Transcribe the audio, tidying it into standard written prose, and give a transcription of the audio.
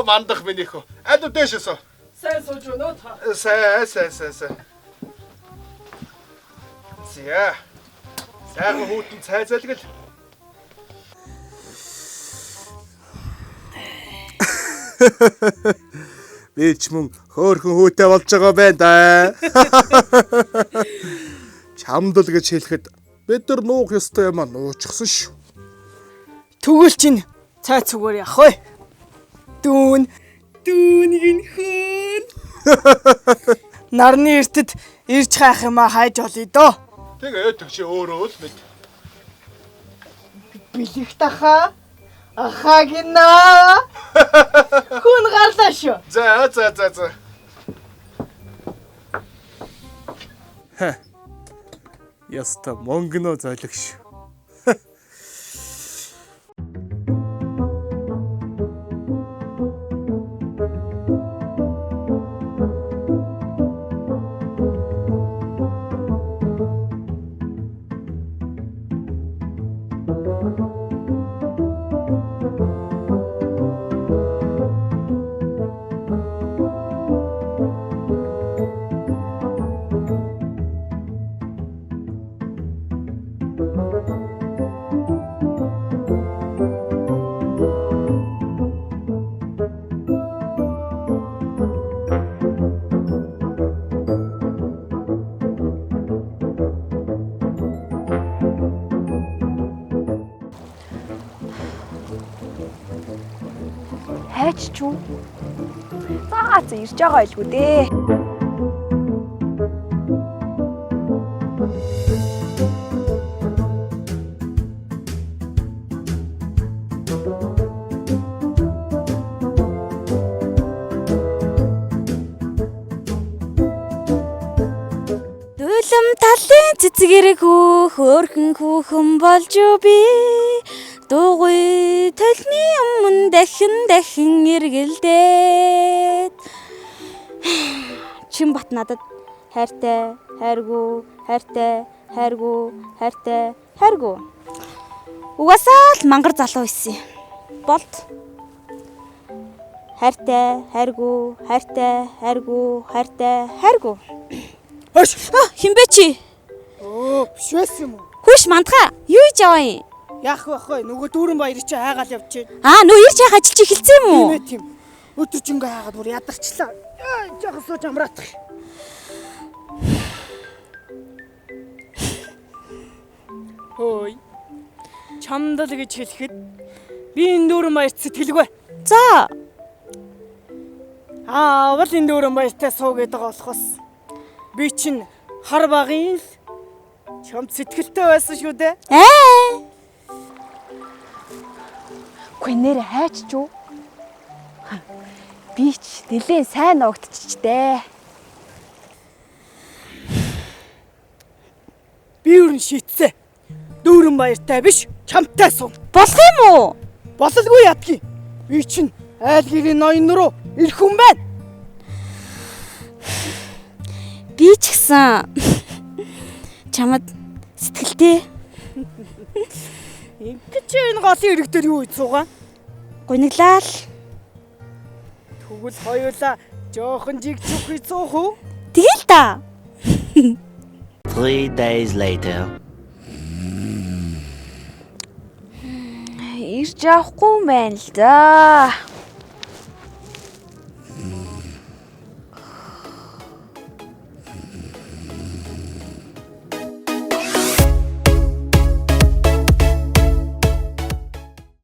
Оо мандах минь их. Аль үдээшээс. Сайн сууж байна уу та? Сайн сайн сайн сайн. Зя. Сайхан хүүтэн цай залгил. Би ч мөн хөөхөн хүүтэй болж байгаа байна да. Чамд л гэж хэлэхэд бид нар нуух ёстой юм а нуучихсан шүү. Тэгвэл чинь цай цугаар явах вэ? Дүүн дүүн гин хөөн. Нарны эртэд ирж хайх юм а хайж олъё доо. Тэгээ тэг чи өөрөө л мэд. Бэлэг тахаа. Ахаа гинэ. Хүн гарлаа шүү. За за за за. Яста мөнгөнөө золиг шүү. Хайч ч үү? За за ирж байгаа байлгүй дээ. Дулам талын цэцгэрэг хөөх өөрхөн хүүхэн болж би дуугүй толны өмнө дахин дахин эргэлдээд Чин бат надад хайртай хайргүй хайртай хайргүй хайртай хайргүй. Угаасаа л мангар залуу байсан юм. Болд хайртай хайргүй хайртай хайргүй хайртай хайргүй. Хөөш. Хин бэ чи? Өө, биш байсан юм уу? Хүүш мандгаа юу хийж яваа юм? Яах вэ хөө? Нөгөө дүүрэн баяр чи хайгаал явчих. Аа нөө ирж яах ажил чи эхэлсэн юм уу? Тийм ээ тийм. Өдөржингөө хайгаад бүр ядарчлаа. Яа, жоохон сууж амраадах. Хөөй. Чамд л гэж хэлэхэд би энэ дүүрэн баярт сэтгэлгүй. За Аавал энэ дүүрэн баяртай суу гэдэг байгаа болохоос би чинь хар багын л чамд сэтгэлтэй байсан шүү дээ. аа Үгүй нэр хайч ч үү? Би ч нэлээд сайн нуугдчихжээ. Би өөр нь шийтсэ. Дүүрэн баяртай биш, чамтай суу. болох юм уу? Бололгүй ядгийн. Би чинь айл гэрийн ноён руу ирэх хүн байна. Би ч гэсэн чамд сэтгэлтэй Ингэж энэ голын ирэг дээр юу хийж суугаа? гуниглаа л. Тэгвэл хоёулаа жоохон жиг зүх хийж суух уу? Тэгэл та. 3 days later. Ирж авахгүй юм байна л да.